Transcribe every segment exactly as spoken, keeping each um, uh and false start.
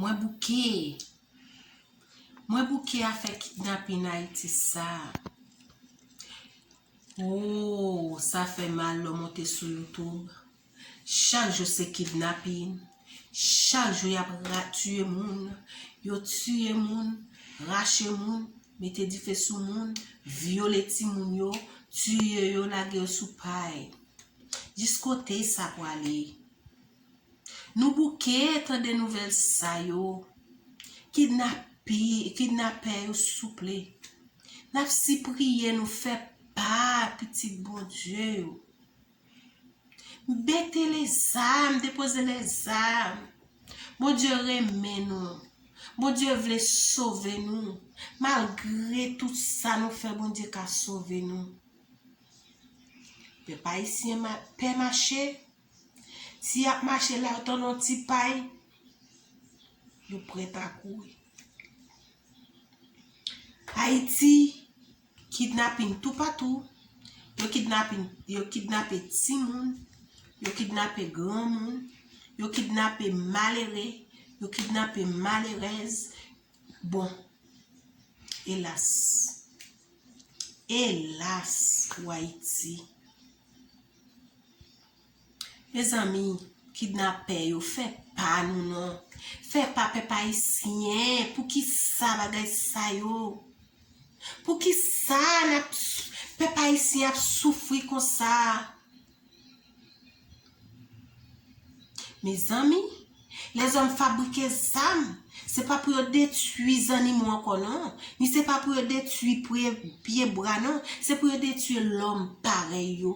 Mwen bouke. Mwen bouke afè kidnapin Ayiti sa. Oh, sa fè mal lè w monte sou YouTube. Chak jou se kidnapin. Chak jou y ap ra-, tiye moun. Yo tiye moun, rache moun, mete dife sou moun, vyole timoun yo, tiye yo, lage yo sou pay. Jis kote sa pwale? Nou bouke tande nouvèl sa yo. Kidnapi-, kidnapè yo, souple. N ap sipriye nou fè pa pitit Bondye yo. Mete lezam, depoze lezam. Bondye renmen nou. Bondye vle sove nou. Malgre tout sa nou fè, Bondye ka sove nou. Pèp ayisyen ma-, pè mache. Si y ap mache la, yo tande yon ti pay, yo prèt a kouri. Ayiti, kidnapin toupatou. Yo kidnapin, yo kidnape timoun, yo kidnape granmoun, yo kidnape malere, yo kidnape malerèz. Bon, elas. Elas pou Ayiti. Mezanmi, kidnapè yo, fè pa nou non. Fè pa pèp ayisyen. Poukisa bagay sa yo? Poukisa n ap s-, pèp ayisyen ap soufri konsa? Mezanmi, lèzòm fabrike zam, se pa pou yo detwi zannimo ankò non, ni se pa pou yo detwi pye, pye bwa non, se pou yo detwi lòm parèy yo.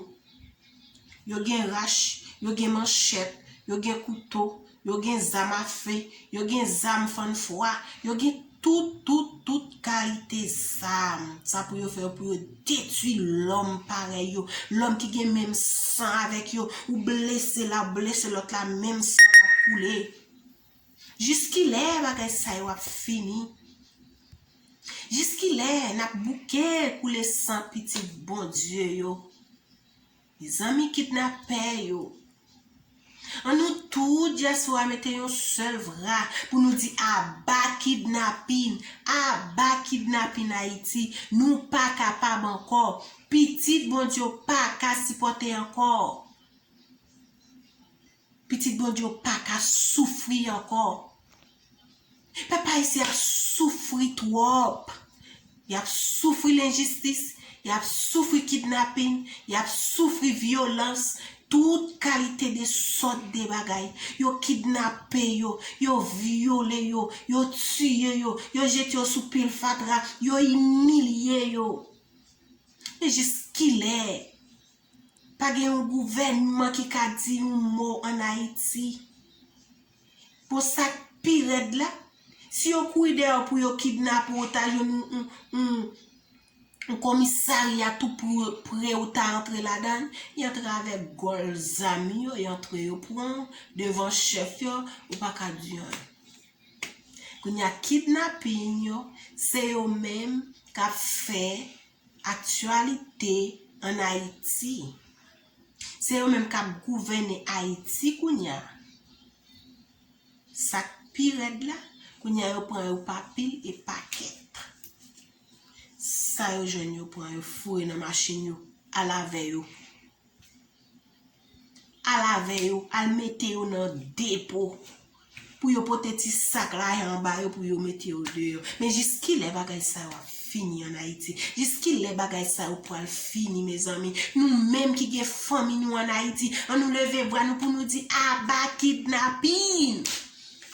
Yo gen rach, yo gen manchèt, yo gen kouto, yo gen zam afe, yo gen zam fannfwa, yo gen tout, tout, tout kalite zam. Sa pou yo fè yo, pou yo detwi lòm parèy yo, lòm ki gen menm san avèk yo. Ou blese la, ou blese lòt la, menm san k ap koule. Jiskilè bagay sa yo ap fini? Jiskilè n ap bouke koule san pitit Bondye yo? Mezanmi, kidnapè yo. An nou tout dyaspora mete yon sèl vwa pou nou di aba kidnapin, aba kidnapin Ayiti. Nou pa kapab ankò. Pitit Bondye yo pa ka sipòte ankò. Pitit Bondye yo pa ka soufri ankò. Pèp ayisyen ap soufri twòp. Y ap soufri lenjistis, y ap soufri kidnapin, y ap soufri vyolans, tout kalite de sòt de bagay. Yo kidnape yo, yo vyole yo, yo tiye yo, yo jete yo sou pil fatra, yo imilye yo. Men jiskilè? Pa gen yon gouvènman ki ka di yon mo ann Ayiti. Bon, sa k pi rèd la, si yo kouri dèyè w pou yo kidnape w, ta jwenn yon, yon, yon, yon komisarya tou pre, pre ou ta antre ladan l, y antre avèk gòl zam yo, y antre yo pran w devan chèf yo, ou pa ka di anyen. Kounye a, kidnapin yo, se yo menm k ap fè aktyalite ann Ayiti. Se yo menm k ap gouvène Ayiti kounye a. Sa k pi rèd la, kounye a yo pran yo pa pil e pakèt. Sa yo jwenn yo pran yo foure nan machin yo, al avè yo. Al avè yo, al mete yo nan depo. Pou yo pote ti sak lajan ba yo, pou yo mete yo deyò. Men jiskilè bagay sa yo ap fini ann Ayiti? Jiskilè bagay sa yo pral fini, mezanmi? Nou menm ki gen fanmi nou ann Ayiti, ann nou leve vwa nou pou nou di aba kidnapin!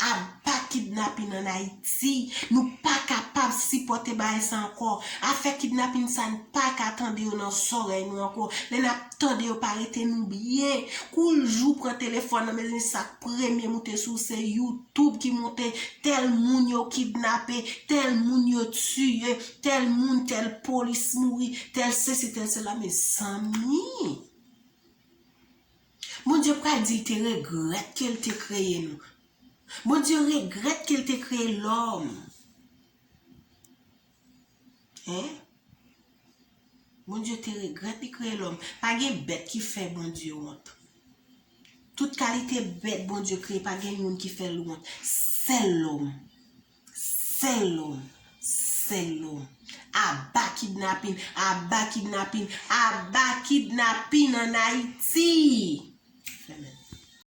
Aba kidnapin ann Ayiti. Nou pa kapab sipòte bagay sa ankò. Afè kidnapin sa, n pa ka tande yo nan zòrèy nou ankò. Lè n ap tande yo pa rete nou byen. Kou l jou pran telefòn nan, mezanmi, sa k premye moute sou se YouTube ki monte, tèl moun yo kidnape, tèl moun yo tiye, tèl moun, tèl polis mouri, tèl sesi, tèl sela. Mezanmi, Bondye pral di l te regrèt ke l te kreye nou. Bondye regrèt ke l te kreye lòm. Hein? Bondye te regrèt li kreye lòm. Pa gen bèt ki fè Bondye wont. Tout kalite bèt Bondye kreye, pa gen youn ki fè l wont. Sèl lòm. Sèl lòm. Sèl lòm. Aba kidnapin. Aba kidnapin. Aba kidnapin ann Ayiti. Fèmen.